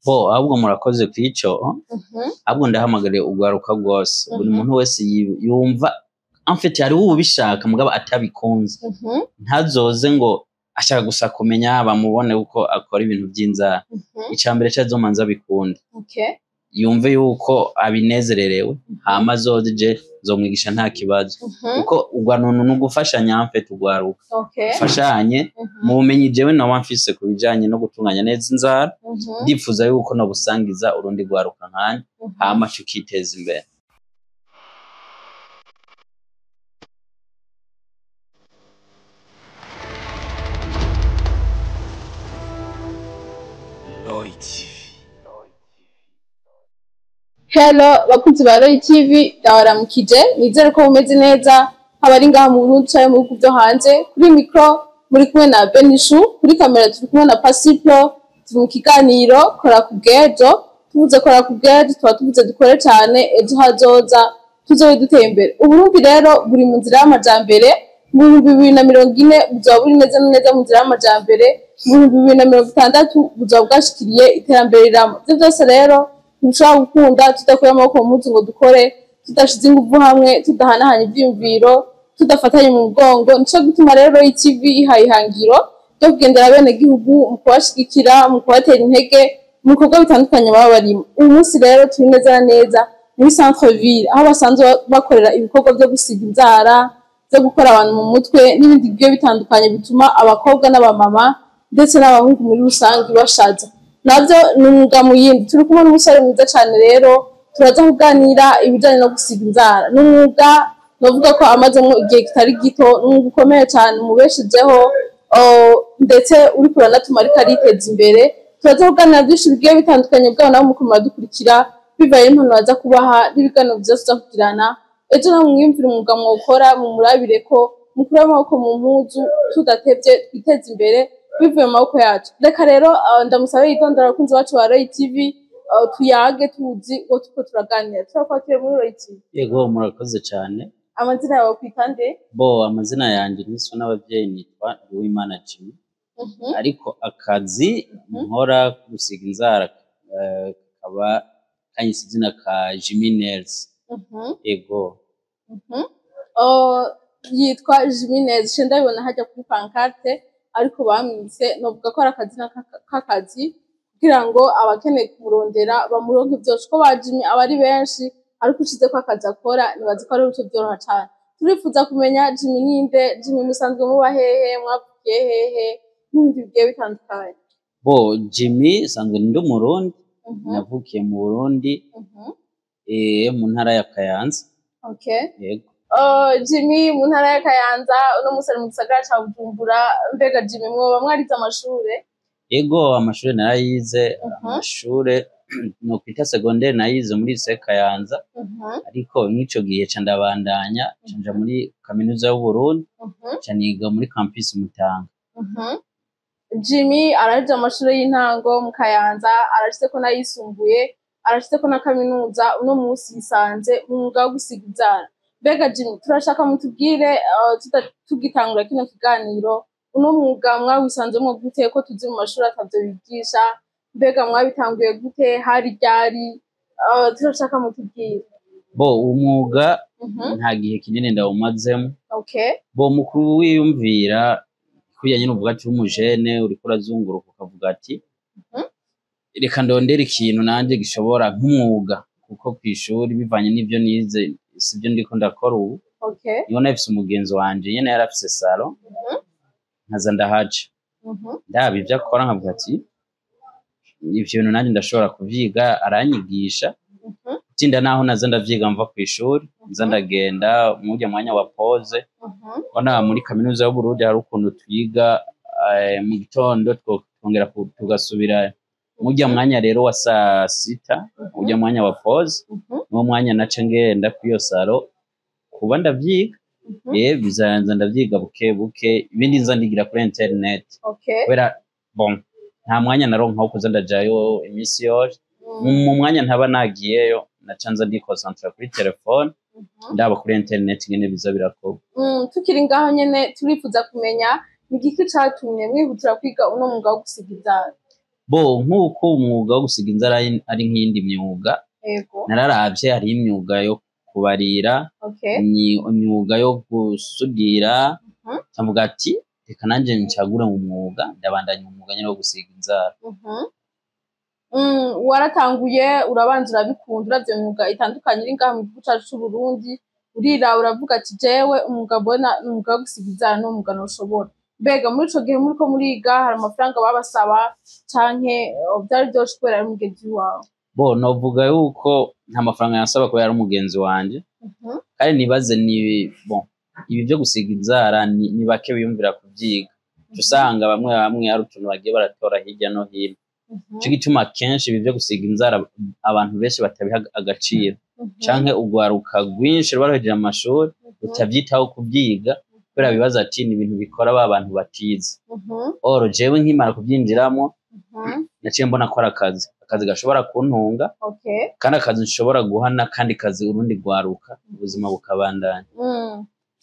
Bo, ahubwo murakoze kw'ico. Ahubwo ndahamagariye urwaruka rwose, buri muntu wese yumva, en fait hariho uwubishaka mugabo atabikunze, ntazoze ngo ashaka gusa kumenya bamubone uko akora ibintu vy'inzara. Ica mbere cazomanza abikunda, yumve yuko abinezererewe, hama azoze, je nzomwigisha nta kibazo, kuko urwanunu ni ugufashanya, en fait urwaruka ufashanye mu bumenyi jewe noba mfise ku bijanye no gutunganya neza inzara. Ndifuza yuko nobusangiza urundi rwaruka nkanje, hama tukiteza imbere. Roy TV. Hello bakunzi ba Roy TV, ndabaramukije, nizere ko mumeze neza, haba ari ngaha mu Burundi canke mu bihugu vyo hanze. Kuri micro muri kumwe na Benishu, kuri kamera turi kumwe na Pasiplo. Turi mu kiganiro Kora ku bw'ejo. Tuvuze kora ku bw'ejo, tuba tuvuze dukore cane, ejo hazoza tuzobe duteye imbere. Uburundi rero buri mu nzira y'amajambere. Mu 2040 buzoba buri neza na neza mu nzira y'amajambere. Mu 2060 buzoba bwashikiriye iterambere rirama. Ivyo vyose rero ntibishobora gukunda tudakuye amaboko mu mpuzu ngo dukore, tudashize inguvu hamwe, tudahanahanya ivyiyumviro, tudafatanye mu mugongo. Nico gituma rero Roy TV ihaye ihangiro ryo kugendera abenegihugu mu kubashigikira, mu kubatera intege mu bikorwa bitandukanye baba barimo. Uyu munsi rero turi neza na neza muri centre ville, aho basanzwe bakorera ibikorwa vyo gusiga inzara, vyo gukora abantu mu mutwe n'ibindi bigiye bitandukanye bituma abakobwa n'abamama ndetse n'abahungu muri rusange bashaza. Navyo ni umwuga mu yindi. Turi kumwe n'umusore mwiza cane rero, turaza kuganira ibijanye no gusiga inzara. Ni umwuga novuga ko amazemwo igihe kitari gito, ni umwuga ukomeye cane umubeshejeho, ndetse uriko uranatuma ariko ariteza imbere. Turaza kuganira vyinshi bigiye bitandukanye bwabo, nabo muko muradukurikira bivaye n'impanuro baza kubaha n'ibiganiro vyiza tuza kugirana. Ejo namwe mwiyumvire umwuga mwokora, mumurabire ko mukure amaboko mu mpuzu, tudatevye twiteze imbere bivuye mu maboko yacu. Reka rero ndamusabe yitondera abakunzi bacu ba Roy TV, tuyage tuzi ngo turiko turaganira. Turakwakiriye muri Roy TV. Yego, murakoze cane. Amazina yawe kwita nde? Bo, amazina yanje niswe n'abavyeyi nitwa Uwimana Jimmy, ariko akazi nkora ko gusiga inzara kakaba kanyise izina ka Jimmy Nails. Yego. Yitwa Jimmy Nails, nce ndabibona hajya kuri pancarte, ariko bamwise, novuga ko ari akazina k'akazi kugira ngo abakeneye kumurondera bamuronke vyose, ko ba Jimmy aba ari benshi, ariko ushizeko akazi akora nibaza ko ari bice vyoroha cane. Turifuza kumenya Jimmy ninde? Jimmy musanzwe muba hehe, mwavukiye hehe n'ibindi bigiye bitandukanye. Bo, Jimmy nsanzwe ndi umurundi, navukiye mu Burundi, mu ntara ya Kayanza. Yego. Jimmy mu ntara ya Kayanza, uno musi ari mu gisagara ca Bujumbura. Mbega Jimmy, mwoba mwarize amashure? Yego, amashure narayize. Amashure nokwita secondaire nayize muri lycée Kayanza, ariko mw'ico gihe ca ndabandanya, ca nja muri kaminuza y'Uburundi, ca niga muri campus Mutanga. Jimmy arahije amashure y'intango mu Kayanza, arashizeko n'ayisumbuye, arashizeko na kaminuza. Uno munsi yisanze mu mwuga wo gusiga inzara. Mbega Jimmy, turashaka mutubwire, tugitangura kino kiganiro, uno mwuga mwawisanzemwo gute, ko tuzi mu mashuri atavyo bigisha? Mbega mwabitanguye gute, hari ryari? Turashaka mutubwire. Bo, umwuga nta gihe kinini ndawumazemo. Bo, mu kuwiyumvira kurya nyene uvuga ati umujene uriko urazunguruka ukavuga ati reka ndondere ikintu nanje gishobora nk'umwuga, kuko kw'ishuri bivanye n'ivyo nize sivyo ndiko ndakora ubu. Niho nafise umugenzi wanje nyene yari afise salon, nkaza ndahaca, ndaba ivyo akora, nkavuga ati ivyo bintu nanje ndashobora kuvyiga. Aranyigisha, tinda naho naza ndavyiga mva kw'ishuri, nza ndagenda murya mwanya wa pause. Ubona muri kaminuza y'Uburundi hari ukuntu twiga mu gitondo, twongera tugasubira murya mwanya rero wa saa sita, urya mwanya wa pause, niwo mwanya naca ngenda kw'iyo salon kuba ndavyiga. Bizanza ndavyiga buke buke, ibindi nza ndigira kuri internet, kubera bon nta mwanya naronka wo kuza ndajayo iminsi yose. Mu mwanya ntaba nagiyeyo, naca nza ndikonsantra kuri telefone, ndaba kuri internet ingene biza birakorwa. Tukiri ngaho nyene, turifuza kumenya ni igiki catumye mwihutira kwiga uno mwuga wo gusiga inzara? Bo, nk'uko umwuga wo gusiga inzara ari nk'iyindi myuga, Yego. nararavye, hariho imyuga yo kubarira, imyuga yo gusudira, nkavuga ati reka nanje ncagure mu mwuga, ndabandanya umwuga nyene wo gusiga inzara. Waratanguye, urabanza urabikunda, uravye imyuga itandukanye iri ngaha mu gihugu cacu c'Uburundi, uriraba uravuga ati jewe umwuga mbona ni umwuga wo gusiga inzara, ni umwuga noshobora. Mbega muri ico gihe muriko muriga, hari amafaranga babasaba canke vyari vyoroshe kubera ari mugenzi wawe? Bo, novuga yuko nta mafaranga yansaba kubera ari umugenzi wanje, kandi nibaze ni bon, ibi vyo gusiga inzara ni bake biyumvira kuvyiga. Uca usanga bamwe bamwe hari utuntu bagiye baratora hirya no hino. Ico gituma kenshi ibi vyo gusiga inzara abantu benshi batabiha agaciro, canke urwaruka rwinshi ruba ruhejeje amashuri rutavyitaho kuvyiga, kubera bibaza ati ni ibintu bikora ba bantu batize. Or jewe nkimara kuvyinjiramwo, naciye mbona ko ari akazi gashobora kuntunga, kandi akazi nshobora guha n'akandi kazi urundi rwaruka, ubuzima bukabandanya.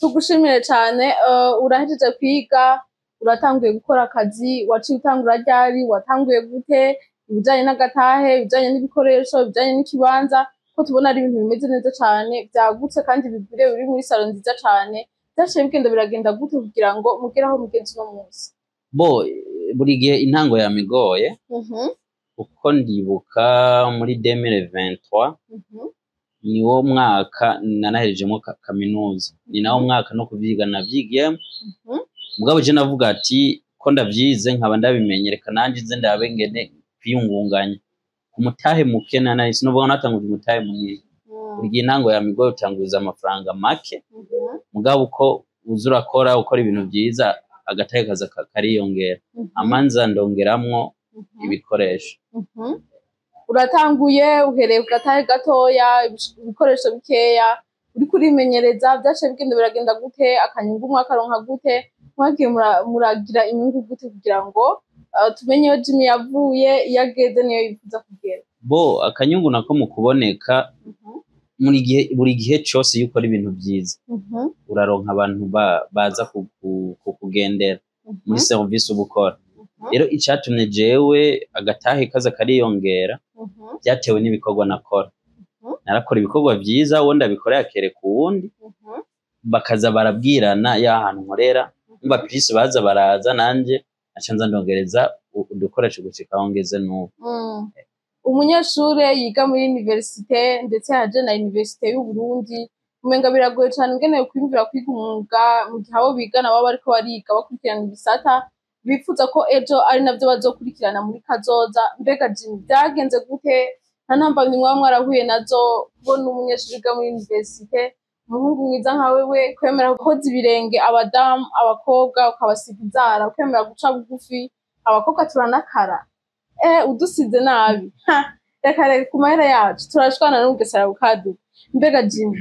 Tugushimire cane. Urahejeje kwiga, uratanguye gukora akazi. Waciye utangura ryari? Watanguye gute? Ibijanye n'agatahe, ibijanye n'ibikoresho, ibijanye n'ikibanza, ko tubona ari ibintu bimeze neza cane, vyagutse kandi bigwiriye, biri muri salon nziza cane, vyaciye bigenda biragenda gute kugira ngo mugere aho mugeze uno munsi? Bo, buri gihe intango yamigoye, kuko ndibuka muri 2023, niwo mwaka nanaherejemo kaminuza, ni nawo mwaka no kuvyiga navyigiyemo. Mugabo je navuga ati ko ndavyize nkaba ndabimenye, reka nanje nze ndabe ngene kwiyungunganya ku mutahe muke. Nana sinovuga ngo natanguje umutahe munini. Buri gihe intango yamigoye, utanguza amafaranga make, mugabo uko uza urakora, ukora ibintu vyiza, agatahe kaza kariyongera. Amanza ndongeramwo ibikoresho. Uratanguye, uhereye ku gatahe gatoya, ibikoresho bikeya, uriko urimenyereza. Vyaciye bigenda biragenda gute? Akanyungu mwakaronka gute? Mwagiye muragira inyungu gute kugira ngo tumenye iyo Jimmy yavuye, iyo ageze niyo yifuza kugera? Bo, akanyungu nako mu kuboneka, muri gihe buri gihe cose iyo ukora ibintu vyiza, uraronka abantu baza kukugendera muri service uba ukora. Rero icatumye jewe agatahe kaza kariyongera, byatewe n'ibikorwa nakora. Narakora ibikorwa vyiza, uwo ndabikoreye akereka uwundi, bakaza barabwirana ya hantu nkorera. Umva, plus baza baraza, nanje aca nza ndongereza udukoresho gushika aho ngeze n'ubu. Umunyeshure yiga muri université, ndetse yaje na université y'Uburundi, umenga biragoye cane ingene kwiyumvira kwiga umwuga mu gihe abo bigana baba bariko bariga bakurikirana ibisata bifuza ko ejo ari navyo bazokurikirana muri kazoza. Mbega Jimmy, vyagenze gute? Nta ntambamyi mwaba mwarahuye nazo, kubona umunyeshure yiga muri université, umuhungu mwiza nka wewe, kwemera gukoza ibirenge abadamu, abakobwa, ukabasiga inzara, ukemera guca bugufi? Abakobwa turanakara, udusize nabi. Ha, reka reka, ku mahera yacu turashwana n'ubugesera bukaduka. Mbega Jimmy,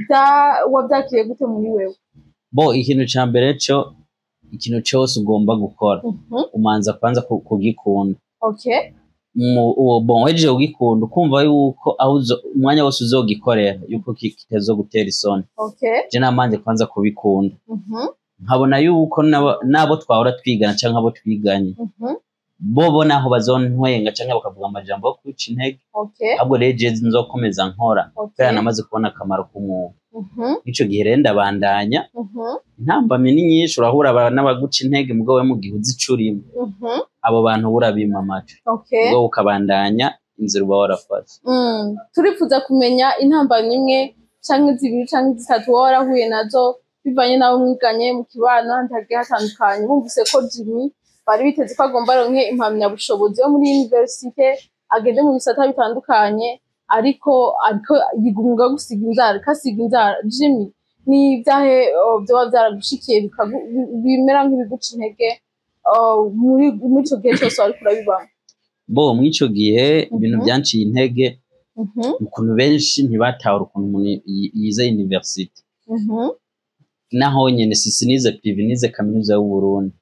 wavyakiriye gute muri wewe? Bo, ikintu ca mbere co, ikintu cose ugomba gukora, umanza kwanza kugikunda. Uwo bon uhejeje kugikunda, ukumva yuko aho umwanya wose uzogikorera yuko kitazogutera isoni. Je namanje kwanza kubikunda, nkabona yuko n'abo twahora twigana canke abo twiganye, bobo naho bazontwenga canke bakavuga amajambo yo kwica intege, ahubwo rero je nzokomeza nkora, kubera namaze kubona akamaro k'umwuga. Ico gihe rero ndabandanya. Intambamyi ni nyinshi, urahura n'abaguca intege, mugabo we mu gihe uzi ico urimo, abo bantu urabima amatwi, mugabo ukabandanya inzira uba warafashe. Turifuza kumenya intambamyi imwe canke zibiri canke zitatu woba warahuye nazo, bivanye n'abo mwiganye, mu kibano, ahandi hagiye hatandukanye, bumvise ko Jimmy bari biteze ko agomba aronke impamyabushobozi yo muri université, agende mu bisata bitandukanye, ariko yiga umwuga wo gusiga inzara, ariko asiga inzara. Jimmy, ni ibyahe vyoba vyaragushikiye bimera nk'ibiguca intege muri ico gihe cose wariko urabibamwo? Bo, mw'ico gihe ibintu vyanciye intege, ukuntu benshi ntibatahura ukuntu umuntu yize université, naho nyene si sinize privé, nize kaminuza y'Uburundi,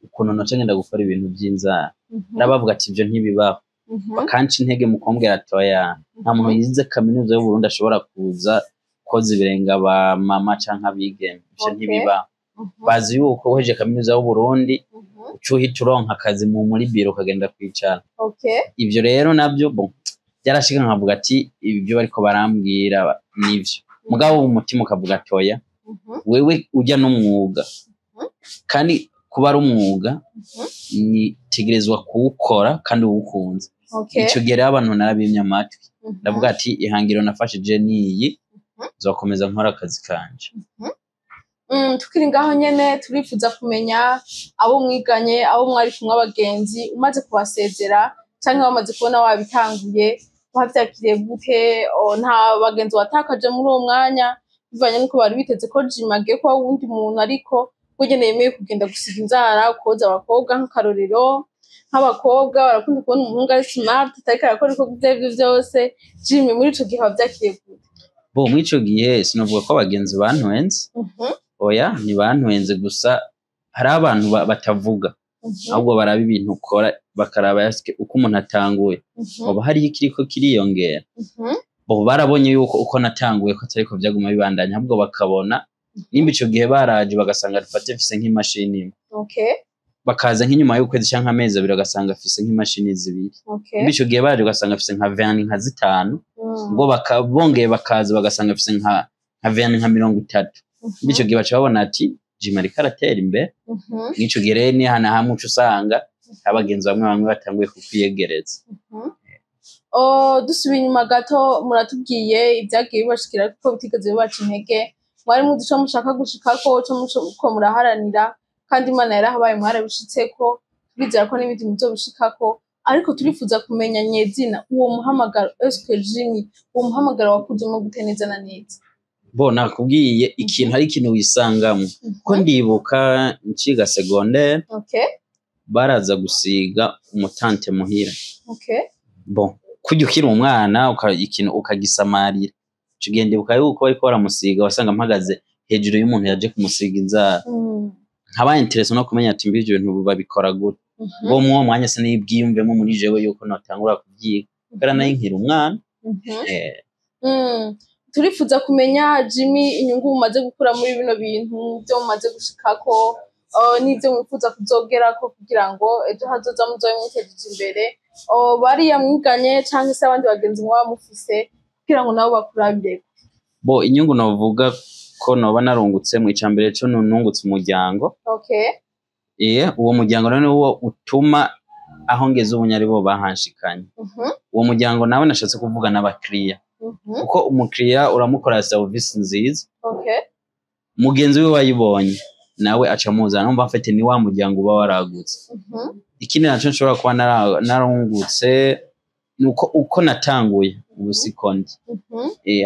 ukuntu noca ngenda gukora ibintu vy'inzara. Ndabavuga ati ivyo ntibibaho, bakanca intege mu kumbwira ati oya, nta muntu yize kaminuza y'Uburundi ashobora kuza koza ibirenge aba mama canke abigeme, ivyo ntibibaho. Bazi yuko uhejeje kaminuza y'Uburundi uca uhita uronka akazi muri biro ukagenda kwicara. Ivyo rero navyo, bon, byarashika nkavuga ati ibyo bariko barambwira nivyo, mugabo umutima ukavuga ati oya, wewe ujya n'umwuga, kandi kuba ari umwuga nitegerezwa kuwukora kandi uwukunze. Ico gihe rero abantu narabimye amatwi, ndavuga ati ihangiro nafashije niyi, nzokomeza nkora akazi kanje. Tukiri ngaho nyene, turifuza kumenya abo mwiganye, abo mwari kumwe, abagenzi. Umaze kubasezera canke bamaze kubona wabitanguye, wavyakiriye gute? Nta bagenzi watakaje muri uwo mwanya bivanye n'uko bari biteze ko Jimmy agiye kuba uwundi muntu, ariko we nyene yemeye kugenda gusiga inzara, koza abakobwa? Nk'akarorero, nk'abakobwa barakunda kubona umuhungu ari smart, atariko arakora ibikorwa ivyo arivyo vyose. Jimmy, muri ico gihe wavyakiriye gute? Bo, muri ico gihe sinovuga ko abagenzi bantwenze. Oya, ntibantwenze, gusa hari abantu batavuga, ahubwo baraba ibintu ukora, bakaraba eske uko umuntu atanguye hoba hariho ikiriko kiriyongera. Bo barabonye yuko uko natanguye ko atariko vyaguma bibandanya, ahubwo bakabona nimba ico gihe baraje bagasanga dufate mfise nk'imashini imwe, bakaza nk'inyuma y'ukwezi canke amezi 2 bagasanga mfise nk'imashini zibiri. Nimba ico gihe baje ugasanga mfise nka vernis nka zitanu, ubwo bongeye bakaza bagasanga mfise nka vernis nka 30. Nimba ico gihe baca babona ati Jimmy ariko aratera imbere. Mw'ico gihe rero ni hana hamwe uca usanga abagenzi bamwe bamwe batanguye kukwiyegereza. Oh, dusubiye inyuma gato, muratubwiye ibyagiye bibashikira kuko bitigeze bibaca intege. Mwari muzi ico mushaka gushikako, ico muko muraharanira, kandi Imana yarahabaye, mwarabishitseko. Turizera ko n'ibindi muzobishikako, ariko turifuza kumenya nyezina uwo muhamagaro. Eske Jimmy, uwo muhamagaro wakujemo gute neza na neza? Bo, nakubwiye ikintu, hari ikintu wisangamo, ko ndibuka nciga secondaire, baraza gusiga umutante muhira. Bon, kurya ukiri umwana ikintu ukagisamarira. Ico gihe ndibuka yuko bariko baramusiga, wasanga mpagaze hejuru y'umuntu yaje kumusiga inzara, nkaba intéressé no kumenya ati mbi ivyo bintu babikora gute. Ngo mwuwo mwanya sinibwiyumvemo muri jewe yuko notangura kuvyiga, kubera nari nkiri umwana. Turifuza kumenya, Jimmy, inyungu mumaze gukura muri bino bintu byo mumaze gushikako, n'ibyo mwifuza kuzogerako kugira ngo ejo hazoza muzobe mwitejeje imbere. Bariya mwiganye canke se abandi bagenzi mwaba mufise, kugira ngo nabo bakurabireko. Bo, inyungu novuga ko noba narungutse, mu icambere co nungutse umuryango. Uwo muryango rero niwo utuma aho ngeze ubu ari bo bahanshikanye. Uwo muryango nawe nashatse kuvuga n'abakiriya, kuko umukiriya uramukorera serivisi nziza, mugenzi we wayibonye nawe aca amuzana. Numva mfite ni wa muryango uba waragutse. Ikindi naco nshobora kuba narungutse ni uko natanguye ubu siko ndi.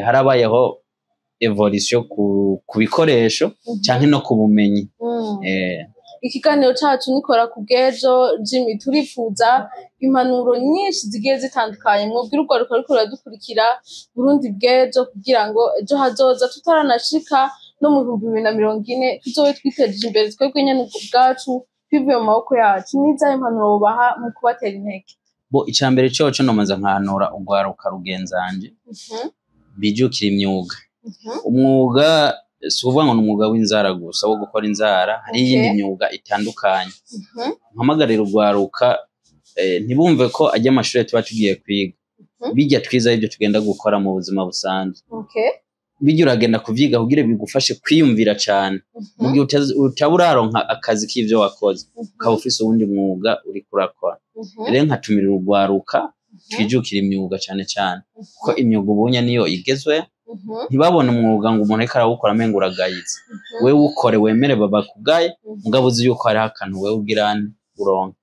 Harabayeho évolution ku bikoresho canke no ku bumenyi. Ikiganiro cacu nikora ku bw'ejo. Jimmy, turifuza impanuro nyinshi zigiye zitandukanye mwobwira urwaruka ruriko ruradukurikira, Burundi bw'ejo, kugira ngo ejo hazoza tutaranashika no mu 2040 tuzobe twiteje imbere twebwe nyene ubwacu, bivuye mu maboko yacu. N'izahe impanuro wobaha mu kubatera intege? Bo, icambere coco nomaze nkahanura urwaruka rugenzanje bijukira imyuga. Umwuga si ukuvuga ngo ni umwuga w'inzara gusa, wo gukora inzara, hari iyindi myuga itandukanye. Mpamagarira urwaruka, ntibumve ko ajya amashure tuba tugiye kwiga, bijya twiza aribyo tugenda gukora mu buzima busanzwe. Bijya uragenda kuvyiga kugira bigufashe kwiyumvira cane mu gihe utaba uraronka akazi k'ivyo wakoze, ukaba ufise uwundi mwuga uriko urakora. Rero nkatumirira urwaruka twijukira imyuga cane cane, kuko imyuga ubunya niyo igezwe. Ntibabone umwuga ngo umuntu ariko arawukora amengo uragayitse. Wewe ukore, wemere babakugaye, mugabo uzi yuko hariho akantu wewe ugira uronka.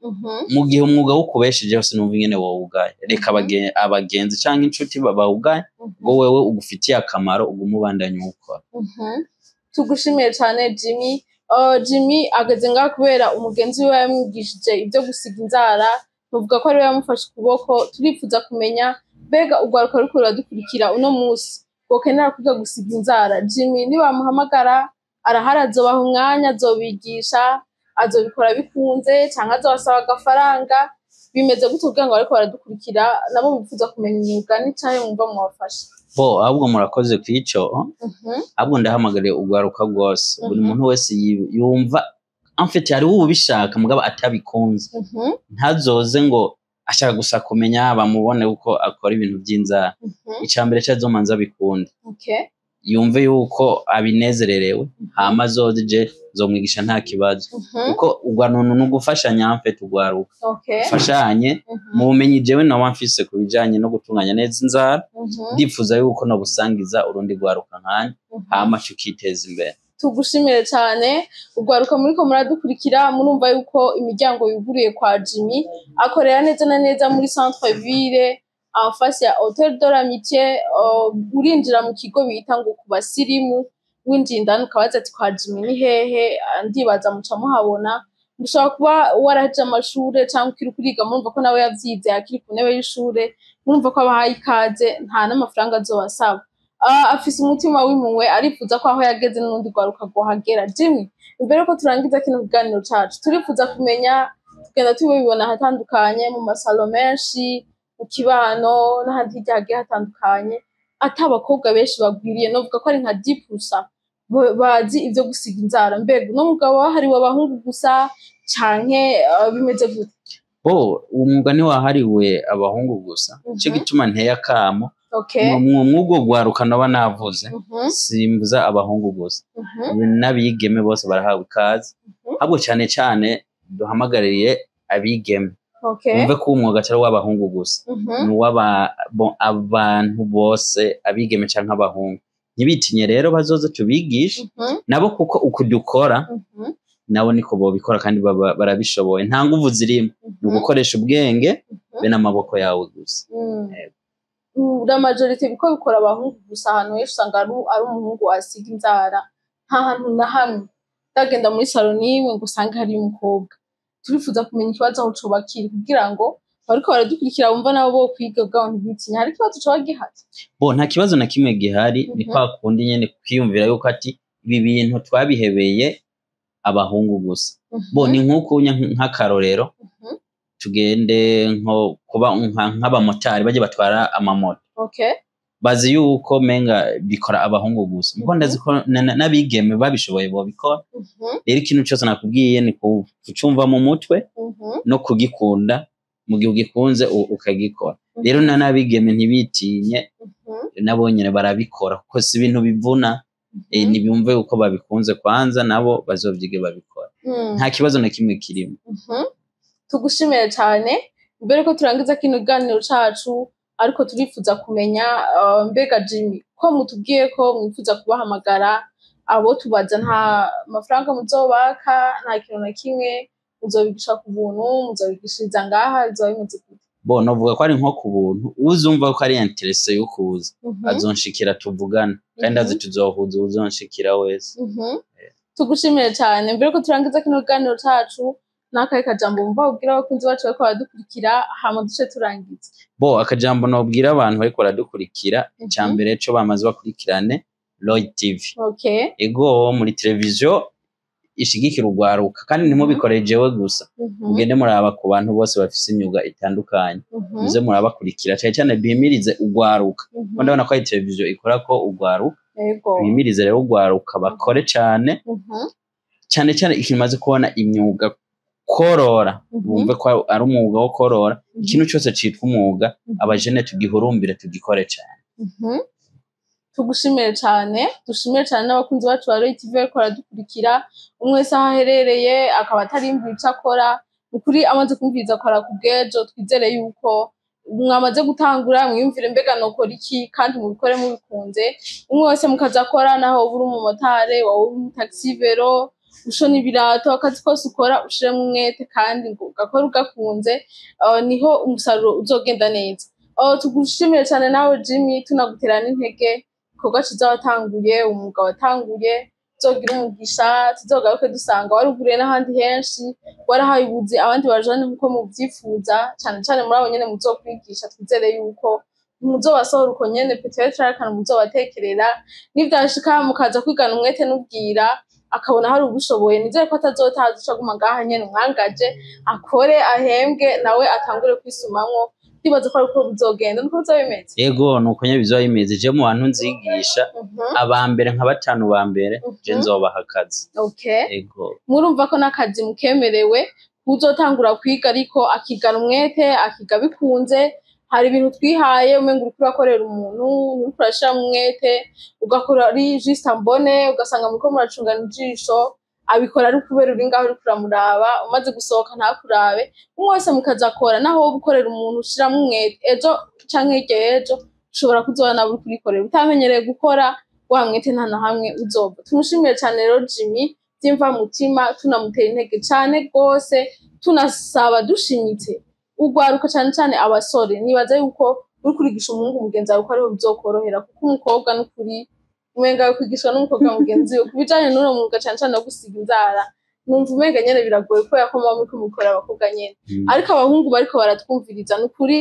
Mu gihe umwuga wukubeshejeho, sinumva ingene wowugaye. Reka abagenzi canke inshuti bawugaye, ngo wewe ugufitiye akamaro ugume ubandanya uwukora. Tugushimiye cane, Jimmy. Jimmy ageze ngaha kubera umugenzi wiwe yamwigishije ibyo gusiga inzara, nuvuga ko ariwe yamufashe ukuboko. Turifuza kumenya mbega urwaruka ruriko ruradukurikira uno munsi rwokenera kwiga gusiga inzara, Jimmy nibamuhamagara arahari, azobaha umwanya, azobigisha, azobikora bikunze canke azobasaba agafaranga? Bimeze gute kugira ngo bariko baradukurikira nabo bifuza kumenya imyuga n'icahe mwumva mwabafasha? Bo, ahubwo murakoze kw'ico. Ahubwo ndahamagariye urwaruka rwose, buri muntu wese yumva, en fait hariho uwubishaka mugabo atabikunze, ntazoze ngo ashaka gusa kumenya bamubone uko akora ibintu by'inzara. Ica mbere cazomanza abikunde, yumve yuko abinezererewe, hama azoze, je nzomwigisha nta kibazo, kuko urwanunu ni ugufashanya, en fait urwaruka ufashanye mu bumenyi jewe noba mfise ku bijanye no gutunganya neza inzara. Ndifuza yuko nobusangiza urundi rwaruka nkanje, hama tukiteza imbere. Tugushimire cyane. Urwaruka muriko muradukurikira, murumva yuko imiryango yuguruye kwa Jimmy. Akorera neza na neza muri centre ville, en face ya Hotel de l'Amitié. Urinjira mu kigo bita ngo ku basirimu, winjiye indani ukabaza ati kwa Jimmy ni hehe? Ndibaza muca muhabona. Ushobora kuba waraheje amashure cyangwa ukiri kuriga, murumva ko nawe yavyize akiri ku ntebe y'ishure. Murumva ko abahaye ikaze, nta n'amafaranga azobasaba. Afise umutima w'impuhwe, arifuza ko aho yageze n'urundi rwaruka rwohagera. Jimmy, imbere yuko turangiza kino kiganiro cacu, turifuza kumenya, tugenda tubibona ahatandukanye mu masalo menshi, mu kibano n'ahandi hirya hagiye hatandukanye, ata abakobwa benshi bagwiriye, novuga ko ari nka 10% bazi ivyo gusiga inzara. Mbega uno mugabo wahariwe abahungu gusa canke bimeze gute? Bo, uwo mwuga ntiwahariwe abahungu gusa. Nico gituma nteye akamo mw'urwo rwaruka noba navuze, simbuza abahungu gusa, n'abigeme bose barahawe ikaze. Ahubwo cane cane duhamagaririye abigeme bumve ko uwo mwuga atari uw'abahungu gusa, ni uw'abantu bose, abigeme canke abahungu. Ntibitinye rero, bazoze tubigishe nabo, kuko uku dukora nabo niko bobikora, kandi baba barabishoboye. Nta nguvu zirimo, ni ugukoresha ubwenge be n'amaboko yawe gusa. Yego. La majorité biko bikora abahungu gusa. Ahantu henshi usanga ari umuhungu asiga inzara. Nta hantu na hamwe ndagenda muri salon n'imwe ngo usange hariyo umukobwa. Turifuza kumenya ikibazo aho coba kiri, kugira ngo bariko baradukurikira bumva nabo bo kwiga ubwabo ntibitinye. Hari ikibazo coba gihari? Bo, nta kibazo na kimwe gihari. Ni kwa kundi nyene kwiyumvira yuko ati ibi bintu twabihebeye abahungu gusa. Bo, ni nk'uko nk'akarorero, tugende nko kuba nk'abamotari bajya batwara amamoto, bazi yuko menga bikora abahungu gusa, muko ndazi ko n'abigeme babishoboye bobikora. Rero ikintu cyose nakubwiye ni kucumva mu mutwe no kugikunda. Mu gihe ugikunze ukagikora. Rero n'abigeme ntibitinye, nabo nyene barabikora, kuko si ibintu bivuna. Nibumve uko babikunze kwanza, nabo bazovyige babikora. Nta kibazo na kimwe kirimo. Tugushimire cyane. Mbere ko turangiza kino kiganiro cacu, ariko turifuza kumenya, mbega Jimmy, ko mutubwiye ko mwifuza kubahamagara, abo tubaza nta mafaranga muzobaka, nta kintu na kimwe, muzobigisha ku buntu, muzobigishiriza ngaha, bizoba bimeze gute? Bo, novuga ko ari nko ku buntu. Uzumva ko ari intéressé yo kuza, azonshikira tuvugane, kandi azi tuzohuza uzonshikira wese. Tugushimire cyane. Mbere ko turangiza kino kiganiro cacu, n'akahe kajambo wumva ubwira abakunzi bacu bariko baradukurikira, hama duce turangiza? Bo, akajambo nobwira abantu bariko baradukurikira, ica mbere co bamaze bakurikirane Roy TV. Ego, muri televiziyo ishigikira urwaruka, kandi ntimubikore jewe gusa, mugende muraba ku bantu bose bafise imyuga itandukanye, muze murabakurikira cane cane, bihimirize urwaruka, kuko ndabona ko ari televiziyo ikora ko urwaruka. Bihimirize rero urwaruka bakore cane, cane cane ikintu maze kubona, imyuga korora, bumve ko ari umwuga wo korora. Ikintu cyose citwa umwuga, abajene tugihurumbire, tugikore cane. Tugushimire cyane, dushimire cyane n'abakunzi bacu ba Roy TV bariko baradukurikira. Umwe wese aho aherereye akaba atarimvira ico akora, ni ukuri amaze kumviriza akora ku bw'ejo. Twizere yuko mwamaze gutangura mwiyumvire mbega nokora iki, kandi mubikore mubikunze. Umwe wese mukaza akora, naho woba uri umumotari, woba uri umutaxi vélo, ushona ibirato, akazi kose ukora ushiremo umwete kandi ngo ugakore ugakunze, niho umusaruro uzogenda neza. Tugushimire cyane nawe Jimmy, tunagutera n'intege. Igikorwa ciza watanguye, umwuga watanguye, uzogira umugisha, tuzogaruke dusanga waruguriye n'ahandi henshi, warahaye ubuzi abandi bajane nkuko muvyifuza, cane cane muri abo nyene muzokwigisha. Twizere yuko muzobasohora uko nyene, peut-être hari akantu muzobatekerera, nivyashika mukaza kwigana umwete n'ubwira. akabona hari ubishoboye, nizere ko atazotaha azoca aguma ngaha nyene umwangaje akore ahembwe nawe atangure kwisumamwo. Ndibaza ko ariko bizogenda, niko bizoba bimeze. Ego, nuko nyene bizoba bimeze. Je mu bantu nzigisha, aba mbere nka batanu ba mbere, je nzobaha akazi. Ego. Murumva ko n'akazi mukemerewe, uzotangura kwiga ariko akigana umwete, akiga bikunze. Hari ibintu twihaye umenga uriko urakorera umuntu, uriko urashira umwete, ugakora ari juste ambone, ugasanga muriko muracungana ijisho, abikora ari kubera uri ngaho uriko uramuraba, umaze gusohoka ntakurabe. Umwe wese mukazakora, naho wowe ukorera umuntu ushiramwo umwete, ejo canke hirya y'ejo ushobora kuzoba nawe uriko urikorera. Utamenyereye gukora wa mwete nta na hamwe uzova. Tumushimire cane rero Jimmy by'imvamutima, tunamutera intege cane rwose, tunasaba dushimitse urwaruka cane cane abasore. Nibaza yuko uriko urigisha umuhungu mugenzi wawe ko ariho bizokorohera, kuko umukobwa n'ukuri umenga kwigishwa n'umukobwa mugenzi we ku bijanye n'uno mwuga cane cane wo gusiga inzara, numva umenga nyene biragoye kubera ko muba muriko mubikora abakobwa nyene. Ariko abahungu bariko baratwumviriza, n'ukuri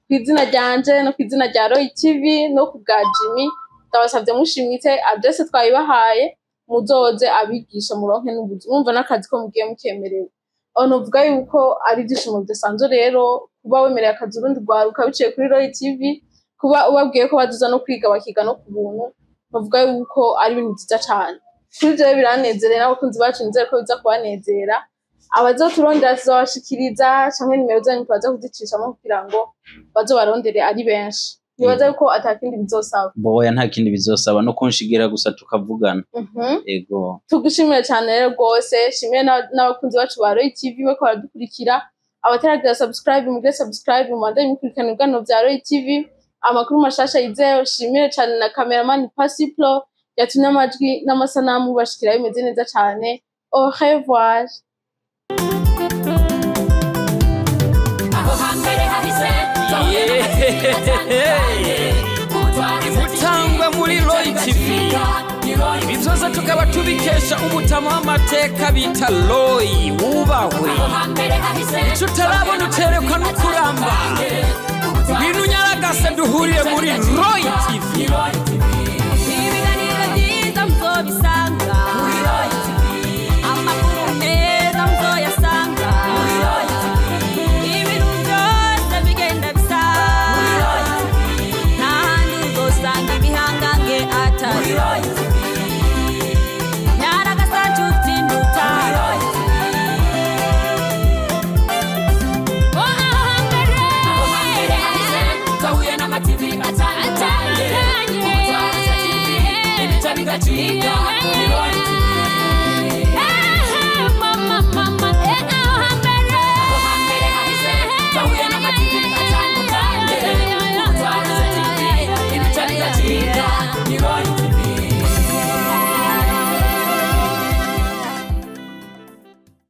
kw'izina ryanje no kw'izina rya Roy TV no ku bwa Jimmy, ndabasavye mushimitse, adresse twayibahaye, muzoze abigisha muronke n'ubuzi. Mwumva n'akazi ko mugiye mukemerewe. Aho novuga yuko ari ibyishimo bidasanzwe rero kuba wemereye akazi urundi rwaruka biciye kuri Roy TV, kuba ubabwiye ko bazoza no kwiga bakiga no ku buntu, bavuga yuko ari ibintu vyiza cane. Kuri jewe biranezereye, n'abakunzi bacu nizere ko biza kubanezera. Abazoturondera tuzobashikiriza, canke nimero zanyu turaza kuzicishamo kugira ngo bazobarondere ari benshi. Nibaza yuko ata kindi bizosaba. Boya, nta kindi bizosaba, no kunshigira gusa tukavugana. Ego. Tugushimire cane rero rwose, shimire n'abakunzi bacu ba Roy TV bariko baradukurikira. Abataragira subscribe, mugire subscribe, mubandanye mukurikirana ibiganiro vya Roy TV, amakuru mashasha yizewe. Shimire cane na cameraman Pasiplo yatumye amajwi n'amasanamu bashikira bimeze neza cane. Au revoir. Aho hambere hahise Imutangwe muri Roy TV, ibi byose tukaba tubikesha umutama w'amateka bita Roy wubahwe. Ico utarabona uterekwa n'ukuramba. Ngwino unyaragase duhurire muri Roy TV. Ibiganiro byiza muzobisanga, amakuru meza muzoyasanga, ibintu byose bigenda bisa, nta handi uzosanga ibihangange atari Nyaragasa nshuti nduta. Oh, aho hambere Twahuye n'amativi atandukanye, atandukanye, bigacika.